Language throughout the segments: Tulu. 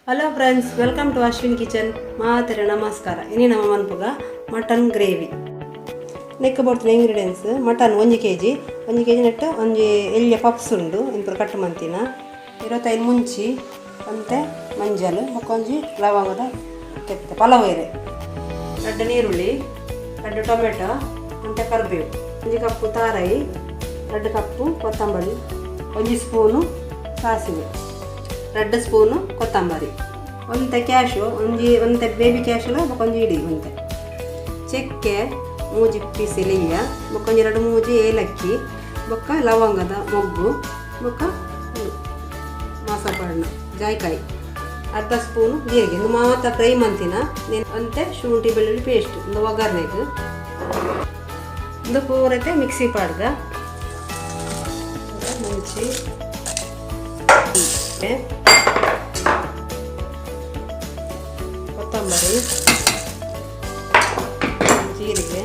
Hello friends, welcome to Ashwin kitchen. ಮಾತೆರೆ ನಮಸ್ಕಾರ. ಇನಿ ನಮ್ಮ ಮನ್ಪುಗ ಮಟನ್ ಗ್ರೇವಿ. ನೆಕ್ ಬೋಡ್ತಿನ ಇಂಗ್ರೀಡಿಯೆಂಟ್ಸ್: ಮಟನ್ 1 ಕೆಜಿ, 1 ಕೆಜಿ ನೆಟ್ಟು ಒಂಜಿ ಎಲ್ಯ ಪಪ್ಸ್ ಉಂಡು. ಇಂಪುರ ಕಟ್ ಮಂತಿನ 25 ಮುಂಚಿ, ಒಂತೆ ಮಂಜಲ್, ಬೊಕ್ಕ ಒಂಜಿ ಲವಂಗದ ಕೆತ್ತೆ, ಪಲಾವ್ ಎಲೆ, ರಡ್ಡ್ ನೀರುಳ್ಳಿ, ರಡ್ಡ್ ಟೊಮೆಟೊ, ಒಂತೆ ಕರಿಬೇವು, 1 ಕಪ್ಪು ತಾರಾಯಿ, 2 ಕಪ್ಪು ಕೊತ್ತಂಬರಿ, 1 ಸ್ಪೂನು ಸಾಸಿವೆ, 2 ಸ್ಪೂನು ಕೊತ್ತಂಬರಿ, ಒಂತೆ ಕ್ಯಾಶು, ಒಂಜಿ ಒಂತೆ ಬೇಬಿ ಕ್ಯಾಶುಲ, ಬೊಕ್ಕ ಒಂಜಿ ಇಡಿ, ಒಂತೆ ಚಕ್ಕೆ, ಮೂಜಿ ಪೀಸ್ ಎಲಿಯ, ಬೊಕ್ಕ ಒಂಜಿ ಎರಡು ಮೂಜಿ ಏಲಕ್ಕಿ, ಬೊಕ್ಕ ಲವಂಗದ ಮೊಗ್ಗು, ಬೊಕ್ಕ ಮಾಸಪಣ್ಣ ಜಾಯ್ಕಾಯಿ, ಅರ್ಧ ಸ್ಪೂನು ಜೀರಿಗೆ. ಇಂದು ಮಾತ ಫ್ರೈ ಮಂತಿನ. ನೀನು ಒಂತೆ ಶುಂಠಿ ಬೆಳ್ಳುಳ್ಳಿ ಪೇಸ್ಟ್, ಒಂದು ಒಗ್ಗರಣೆಗೆ. ಇಂದು ಪೂರೈತೆ ಮಿಕ್ಸಿ ಪಾಡ್ಗ. ಮುಂಚಿ, ಕೊತ್ತಂಬರಿ, ಜೀರಿಗೆ,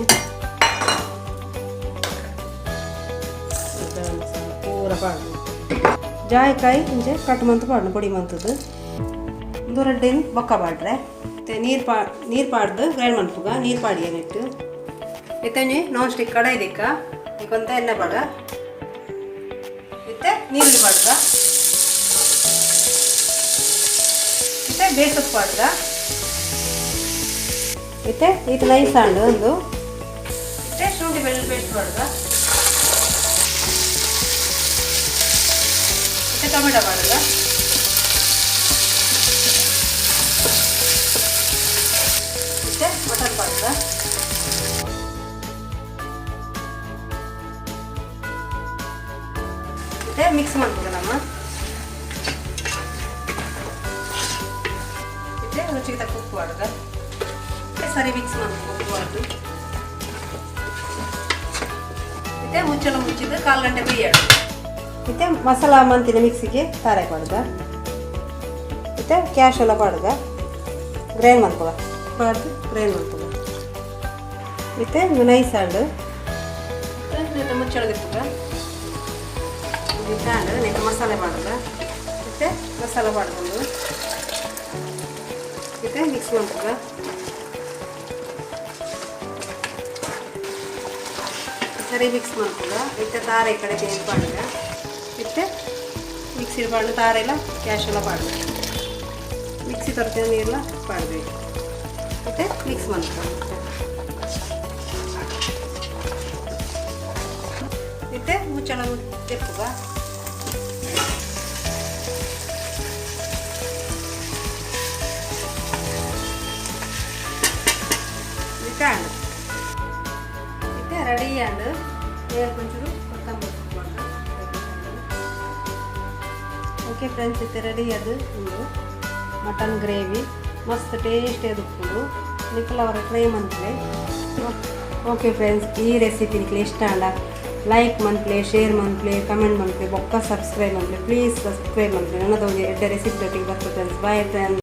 ಗರಂ ಮಸಾಲ ಪೂರ ಪಾಡು. ಜಾಯಿಕಾಯಿ ಇಂಚೆ ಕಟ್ ಮಂತ್ ಪಾಡು, ಪೊಡಿ ಮಂತದ್ದು. ಒಂದು ರಡ್ಡೇನು ಬೊಕ್ಕ ಪಾಡ್ರೆ. ಮತ್ತು ನೀರು ಪಾಡ್ದು ಗ್ರೈಂಡ್ ಮನ್ಪುಗ. ನೀರು ಪಾಡಿ ಏನಿಟ್ಟು. ಇತ್ತಂಜಿ ನಾನ್ ಸ್ಟಿಕ್ ಕಡಾಯಿ ದಿಕ್ಕ. ಈಗ ಎಣ್ಣೆ ಪಾಡ. ಇತ್ತೆ ನೀರುಳ್ಳಿ ಪಾಡ್ಗ. ಇತ್ತೆ ಬೇಸೊಪ್ಪು ಪಾಡ್ಗ. ಇತ್ತೆ ಇದು ನೈಸ್ ಆಂಡು ಒಂದು. ಇತ್ತೆ ಶುಂಠಿ ಬೆಳ್ಳುಳ್ಳಿ ಪೇಸ್ಟ್ ಪಾಡ್ಗ. ಇತ್ತೆ ಟೊಮೆಟೊ ಪಾಡ್ಗ. ಇತ್ತೆ ಮಟನ್ ಪಾಡ್ಗ. ಇತ್ತೆ ಮಿಕ್ಸ್ ಮಾಡ್ಬೋದು ನಮ್ಮ. ಇತ್ತೆ ರುಚಿಗೆ ತಕ್ಕ ಉಪ್ಪು ಪಾಡ್ಗ. ಸರಿ ಮಿಕ್ಸ್ ಮಾಡ್ಬೇಕು ಉಪ್ಪು ಪಾಡ್ದು. ಇತ್ತೆ ಮುಚ್ಚಳ ಮುಚ್ಚಿದ್ದು ಕಾಲು ಗಂಟೆ ಬೇಯಡು. ಇತ್ತೆ ಮಸಾಲ ಮಂತಿನ ಮಿಕ್ಸಿಗೆ ತಾರಾಯಿ ಪಾಡ್ಗ. ಇತ್ತೆ ಕ್ಯಾಶ್ ಎಲ್ಲ ಪಾಡ್ಗ. ಗ್ರೈಂಡ್ ಮನ್ಪುಗ. ಪಾಡ್ದು ಗ್ರೈಂಡ್ ಮನ್ಪುಗ. ಇತ್ತೆ ನೈಸ್ ಆಂಡ್. ಇತ್ತೆ ಮುಚ್ಚಳ ದಿಪ್ಪುಗ. ಇತ್ತಾಂಡ್ ನೆಕ್ ಮಸಾಲೆ ಪಾಡ್ಗ. ಇತ್ತೆ ಮಸಾಲೆ ಪಾಡ್ಕೊಂಡು ಇತ್ತೆ ಮಿಕ್ಸ್ ಮನ್ಪುಗ. ಸರಿ ಮಿಕ್ಸ್ ಮನ್ಪುಗ. ಇತ್ತೆ ತಾರಾಯಿ ಕಡೆ ತೇಲ್ ಪಾಡ್ಗ. ಇತ್ತೆ ಮಿಕ್ಸಿ ಪಾಡು ತಾರೆಲ್ಲ ಕ್ಯಾಶ್ ಎಲ್ಲ ಪಾಡ್ಗ. ಮಿಕ್ಸಿ ತರ್ತೇನೆ ನೀರೆಲ್ಲ ಪಾಡಬೇಕು. ಮತ್ತೆ ಮಿಕ್ಸ್ ಮನ್ಪುಗ. ಇತ್ತೆ ಮುಚ್ಚಳ ತೆಪ್ಪುಗ. ಇತ್ತೆ ಇತ್ತೆ ರೆಡಿ ಆಂಡ್. ಒಂಚೂರು ಕೊತ್ತಂಬರಿ. ಓಕೆ ಫ್ರೆಂಡ್ಸ್, ಇತ್ತೆ ರೆಡಿ ಅದು ಉಂಡು ಮಟನ್ ಗ್ರೇವಿ. ಮಸ್ತ್ ಟೇಸ್ಟ್ ಅದು. ನಿಕುಲು ಒರ ಟ್ರೈ ಮನ್ಪುಲೆ. ಓಕೆ ಫ್ರೆಂಡ್ಸ್, ಈ ರೆಸಿಪಿ ನಿಕ್ಲೆ ಇಷ್ಟ ಆಂಡ ಲೈಕ್ ಮನ್ಪುಲೆ, ಶೇರ್ ಮನ್ಪುಲೆ, ಕಮೆಂಟ್ ಮನ್ಪುಲೆ, ಬೊಕ್ಕ ಸಬ್ಸ್ಕ್ರೈಬ್ ಮನ್ಪುಲೆ. ಪ್ಲೀಸ್ ಸಬ್ಸ್ಕ್ರೈಬ್ ಮನ್ಪುಲೆ. ನನ್ನದು ಒಂಜಿ ಎಡ್ಡೆ ರೆಸಿಪಿ ದೊಟ್ಟಿಗೆ ಬರ್ತದೆ ಫ್ರೆಂಡ್ಸ್. Bye friends.